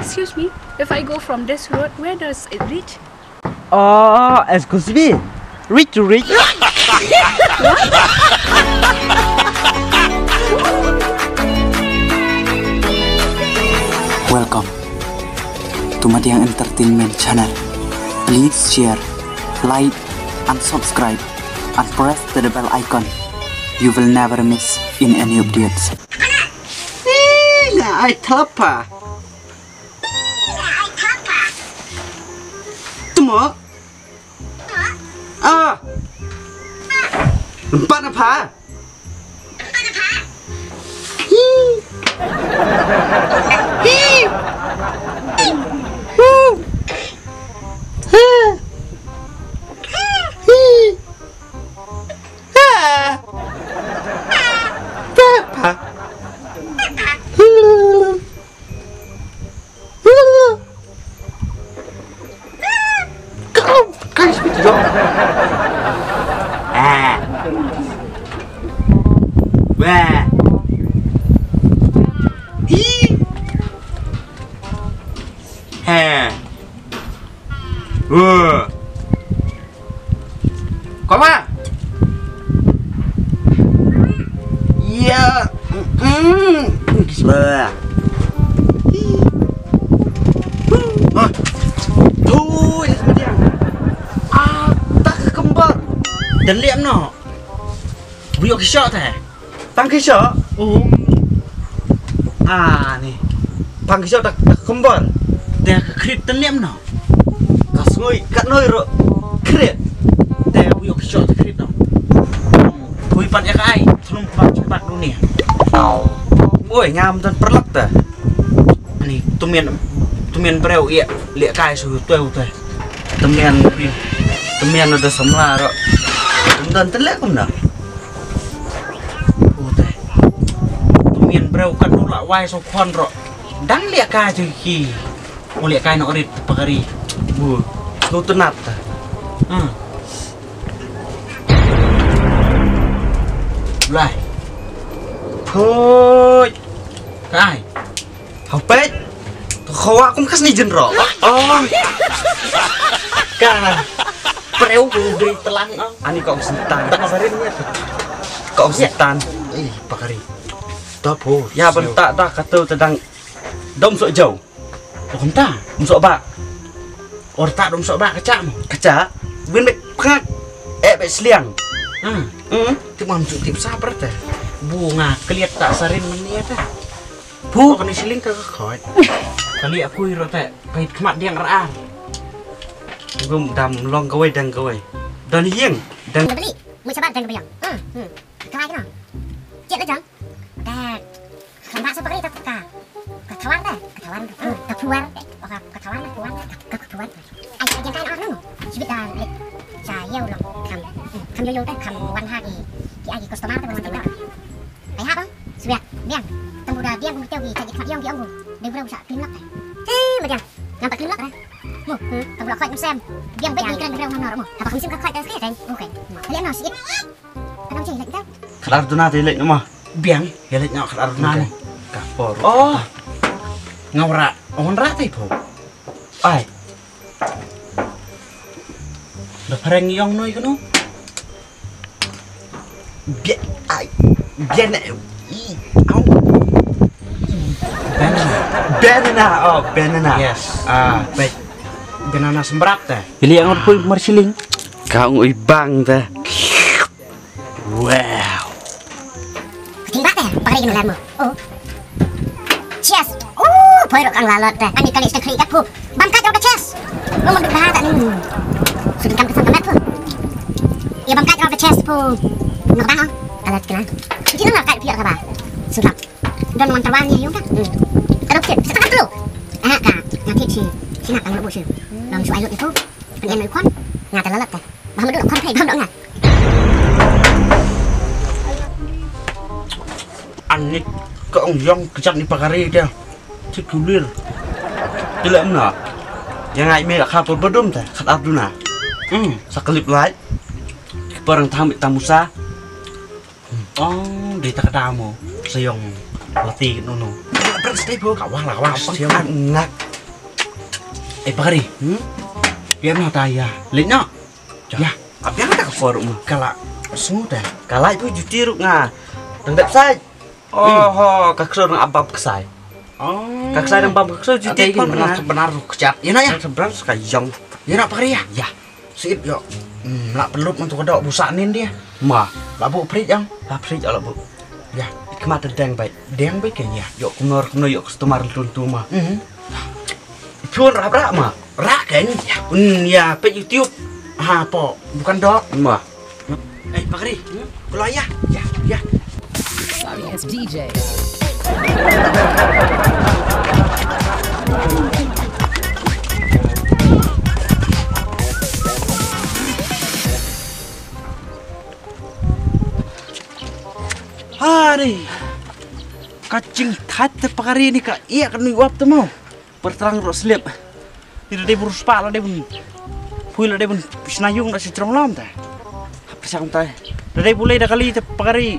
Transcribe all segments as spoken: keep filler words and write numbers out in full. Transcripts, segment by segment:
Excuse me, if I go from this road, where does it reach? Oh, excuse me. Reach to reach. Welcome to Madiang Entertainment Channel. Please share, like, and subscribe, and press the bell icon. You will never miss in any updates. Ih, na ai thlap pa. Tmo? Ah. Empat apa? Hi. Hi. Hu. Ha. Hi. Ha. Papa. Kau, kau speed jog. Ah. Wah. Ih. Ha. Wah. Koma. Ya. Mm. Bismillah. Ah. Tuh, ini sama dia. Ah, tak kembar. Dan liam no. Buyok shot eh. Pang ki sha? Oh. Ah, ni. Pang ki sha da, da kembal. Da ka krit te lem no. Ka sngui kat noi ro. Krit. Da wi ok sha te krit no. Hui pan ya ka ai. Thlum pan chupat dunia. Oi, ngam dan perlak ta. Ani tumian, tumian breu ïa leh kai su tuai utai. Tumian, tumian udah samla ro. Tumian telek kum dah. Utai. Tumian breu kan ulah wai so khon ro. Dang leh kai ju ki. U leh kai no rit pakari. Bu. Lu tenat dah. Hmm. Lai. Poi. Kai. Hau peit. Khawa kum khas ni jin ro. Oh. Ka. Preu ku dei telang. Ani kong sentan. Tak sarin ni. Kong sentan. Eh, pakari. Tapo. Ya bentak dah kata tedang dom sok jauh. Dom ta. Dom sok bak. Or tak dom sok bak kecak mo. Kecak. Win bek pengak. Eh bek seliang. Hmm. Hmm. Ti mam juk tip sabar ta. Bunga keliat tak sarin menia ta. Bu, kani siling ka ka khoi. Kali aku iro te, pait khmat diang ra. Gum dam long kawai dang kawai. Dan hieng, dang. Beli, mu sabar dang biang. Hmm, hmm. Kawai kena. Cik na jang. Dah. Kembak sa pagari tak ka. Ka thawar dah. Ka thawar. Hmm, ka puar. Ka, ka thawar na puar. Ka, ka puar. Ai, ai, jengkai na anu. Sibit dah, lek. Sa yau long kam. Hmm, kam yo yo dah, kam wan ha ki. Ki ai ki customer dah, wan ha ki. Ai ha bang, suya, biang. Tang bu da biang bu teu ki, cak ki khmat yong ki ong bu. Dei breu sa klim lak. He, ma biang. Ngam pat klim lak. Mu, hmm, tang bu la khot sem. Biang bek ni kren breu ngam nor mu. Haba kum sim ka khot ta skri reng. Okay. Lek no sikit. Kadang cih lek ta. Khatar duna te lek nama. Biang, ya lek no khatar duna ni. Ka por. Oh. Ngawra, on ra te po. Ai. Da phareng yong noi kano. Bia, ai, biana, i, au. Banana. Banana, oh, banana. Yes. Ah, baik. Banana sembrap ta. Ili ang pui marsiling. Kau ngui bang ta. Wow. Ka jingbah te, pakari kino lar mo. Oh. Cheers. Oh, poi rok ang lalot te. Ani kali stek kali kat phu. Bam kat rok ka cheers. Lo mo duk bha ta ni. Sudin kam kesan kamet phu. Ia bam kat rok ka cheers phu. Nok bang oh. Kalat kena. Sudin nok kat phi ka ba. Sudap. Don wan terwan ni yung ka. Hmm. Kadok cheers. Setengah pelu. Ah ka. Ngatit si. Sinak ang lo bu si. Long su ai lut ni phu. Pen en mai kon. Ngata lalot te. Bam duk kon phai bam duk nga. Ani ka ong yong kejap ni pakari dia. Cik kulir. Tila mna. Yang ai me ka por bedum ta khat abduna. Hmm, sa kelip lai. Ki parang tam tamusa. Oh, di tak ada mo. Sayong lati nono. Prince dei bo. Kawang lah kawang. Siang ngak. Eh, Pakari. Hmm? Ïa, noh ta ïa. Leit noh. Ïa. Ka biang ta ka por ruh ma. Ka la sngew ta. Ka la pu juti ruh nga. Tang dep sai. Oh, ho, ka ksor nga bam ksai. Oh. Ka ksai dang bam ka ksor juti. Ate, por benar, nga. Benar ruh kjat. Ïa, noh ïa. Benar ka jong. Ïa, noh Pakari ïa. Ïa. Sip ïoh. Hmm, la pynlut man tu ka doh busa nin dia. Ma. La buh fridge ang. La fridge la buh. Ïa. Khmat deng bai. Deng bai ke ïa. Ïoh kumno kumno ïoh customer tu tu ma. Hmm. Pure rap rap ma. Rak kan? Ïa. Hmm, ïa pet YouTube. Ha po. Bukan doh. Ma. Eh, Pakari. Keluar ïa. Ïa, ïa. Sorry, it's D J. Hari. Ka jingthait te Pakari ni ka ïa ka nui wap te mo. Perterang rok slip. Ni da dei bru spa la dei bun. Pui la dei bun. Pisna yung da si trong lam ta. Persang ta. Da dei bulai da kali te Pakari.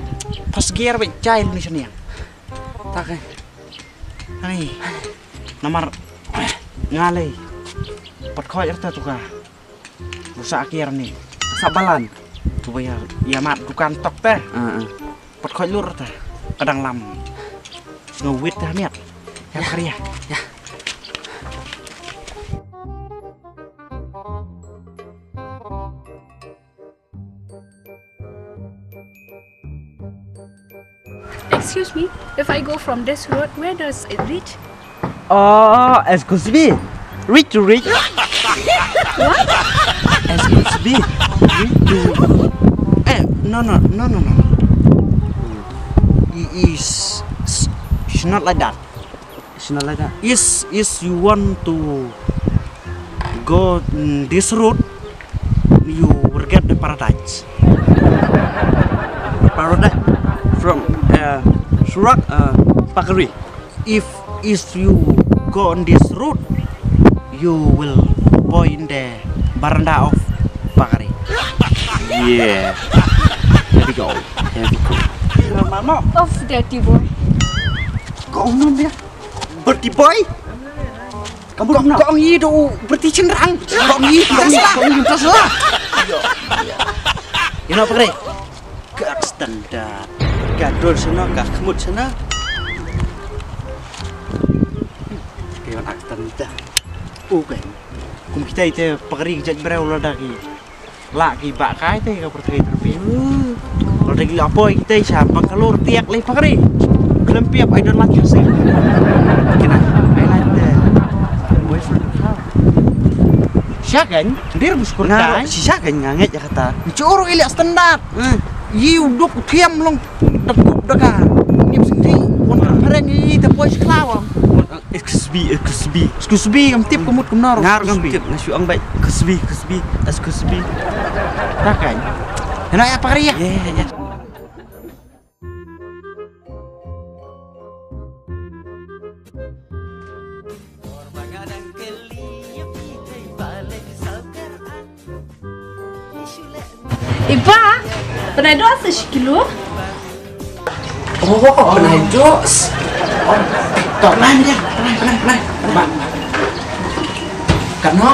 Pas gear ba jai lu ni seniang. Ta kai. Ani. Namar. Ngalai. Pat khoi erta tu ka. Rusak akhir ni. Sa balan. Tu ba ïa, ïa mat dukan tok te. Ah, ah. Pat khoi lur te. Kadang lam. Ngawit te miat. Ya, Pakari ïa. Ya. Excuse me, if I go from this road, where does it reach? Oh, excuse me. Reach to reach. What? Excuse me. Reach to. Eh, no, no, no, no, no. It is, it's not like that. It's not like that. Is, is you want to go, mm, this road, you will get the paradise. Paradise from, uh, Surak, uh, Pakari. If, if you go on this road, you will go in the veranda of Pakari. Yeah. Here we go. Here we go. Normal mo. Of dirty boy. Kong nom dia. Berti boy. Kamu kong, kong i do berti cenderang. Kong i, kong i, kong i, kong i. Ïa, ïa. Ïa, noh Pakari. Ka standard. Ka dol sana, ka khmut sana. Ka standard. Okay. Kum kita ite Pakari ka jait briew lada ki. La ki ba kai te ka pyrthei terpin. Lada ki la poi kita sha Bangalore tiak lei Pakari. Khlem piap, I don't like you, see. Kina, I like the boyfriend. Sha kan, dir mus kur kai. Sha kan nga ngeit ïa kata. Choro ila standard. Yi u duk thiam long da kup da ka. Ngim sngewthuh. Wan ka phareng yi te poi sha khlaw. Excuse me, excuse me. Excuse me, ngam tip ka mut kumno. Ngar ngam tip, nga shu ong bai. Excuse me, excuse me, excuse me. Ta kan. Hena ïa Pakari ïa? Ïa, ïa, ïa. I Bah, pynai doh sa shi kilo. Oh, pynai doh. Oh, to, pynai, pynai, pynai, pynai, pynai. Katno?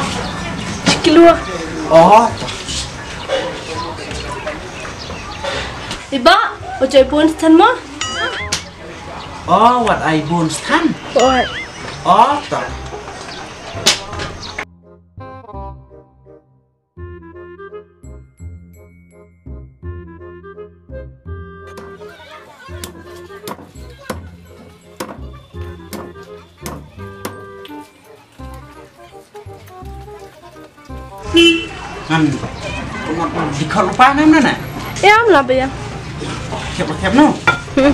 Shi kilo. Oh, to. I Bah, wat ai bun stan mo? Oh, wat ai bun stan? Wat. Oh, to. Ngan, ngan dikot lupa nem na na. Ya, am lah ya. Siap, siap no. Hmm.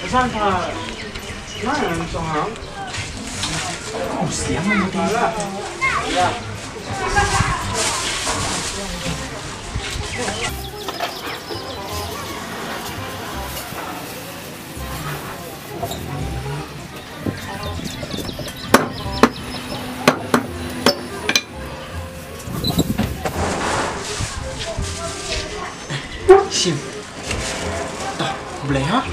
Pesan ka. Shim. Toh, Blei ha?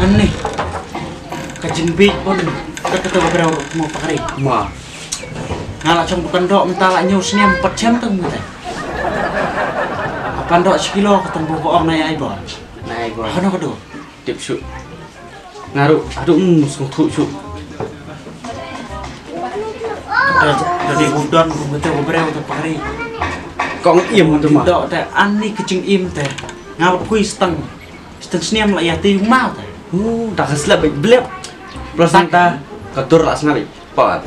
Ani ka jingbieit bun ka kata ka briew mo pakri. Ma. Nga la chong bukan dok mynta la ñiew snem pat chem tang mynta. Apan dok sekilo ka tang bu ko ong nai ai bon. Nai bon. Hano ka do. Tip shu. Nga ruh haduh mus kong thuh shu. Ka da di budon bu mynta bu briew ta pakri. Kong im tu ma. Dok ta ani ka jingim ta. Nga ba pui stang. Stang snem la ïa te yung mau ta. Hu, ta ka slap bek blep. Plus ta ka dur la sngabi. Pat.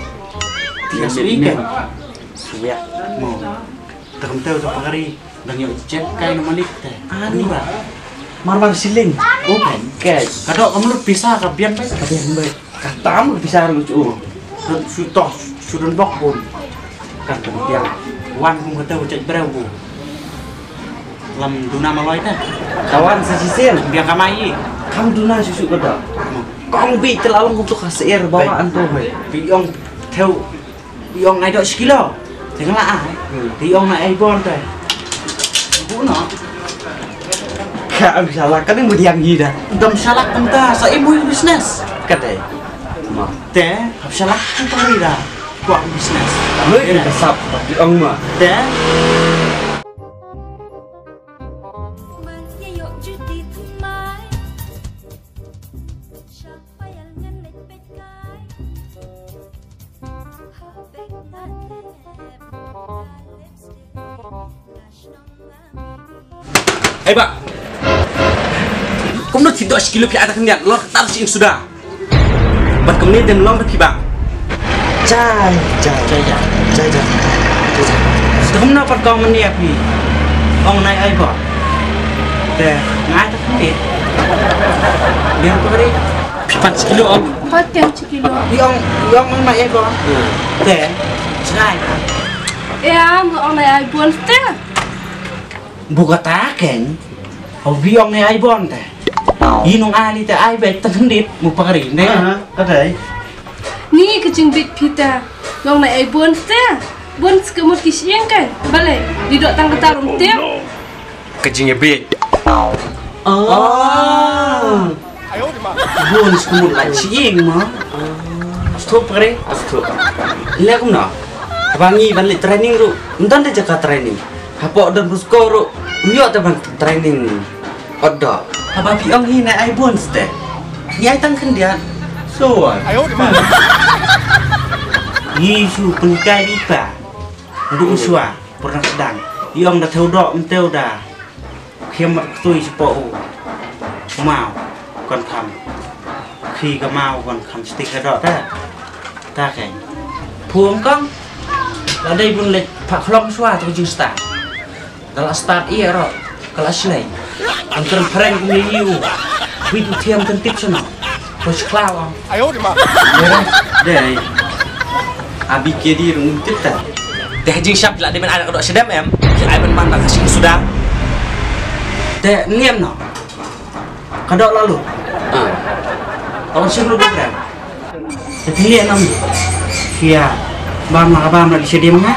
Ti ka sui kan. Suya. Mo. Ta kam teu ta pakari. Dang ïoh jet kai na malik te. Ani ba. Mar mar siling. Oh kan. Kai. Ka dok kam lut pisa ka biang bai. Ka biang bai. Ka tam pisa ru chu. Su toh su don bok bun. Kan kan biang. Wan kum ka teu jet breu bu. Lam duna maloi ta. Tawan sa sisien. Biang kamai. Kam duna susu ka dok. Kong bi telalong untuk ka seir bawa anto bai. Bi ong teu. Bi ong ai dok sekilo. Tengah lah ai. Bi ong na ai bon te. Bu no. Ka am salah kan yang beriang gida. Dam salah kan ta sa ibu business. Kata. Ma. Te, hap salah kan ta rida. Kuat business. Lu yang kesap bi ong ma. Te. Hei ba. Kumno ti dok sekilo phi ada khyndiat lor tar si suda. Ban kumne dem long phi ba. Jai jai jai jai jai jai. Kumno pat kong mani api. Ong nai ai ba. Te ngai ta khyndiat. Biang ko ri. Phi pat sekilo ong. Pat kem sekilo. Yong yong mang mai ego. Te. Srai. Ya, mu ong nai ai bon te. Bu kata ken. Au bi ong nai ai bon te. Inung ani te ai be tendit mu pakari ne. Kata. Ni kecing bit pita. Ong nai ai bon te. Bon sekemut ki siang kan. Bale. Di dok tang kata rum te. Ka jingïabit. Ah. Bun skumut la chieng ma. Stop kare. Stop. Le kumno? Ba ngi ban le training ru. Ntan de jaka training. Hapo dan busko ru. Nyo te ban training. Odo. Haba pi ong hi na ai bun ste. Ngi ai tang khyndiat. So. Ayo di ma. Ngi su pengkai bipa. Ndu uswa. Pernah sedang. Yong da theu dok menteu da. Khiam mat ktui sipok u. Mau kon kham. Khi ka mau kon kham stik ka dok ta. Ta keng. Phuong kong. La dei bun lek phak khlong swa tu jing start. Da la start ia ro. Ka la shlei. Ang kren prank ni u. Bit u thiam kan tip sono. Ko shi khlaw. Ayo di ma. Dei. Abi ke di rung tip ta. Te jing shap la de men anak dok sedem em. Ki ai men man ka sing suda. Te niam no. Ka dok lalu. Ah. Tawon sing lu dok. Te niam nam. Sia. Bam la bam la di sedem na.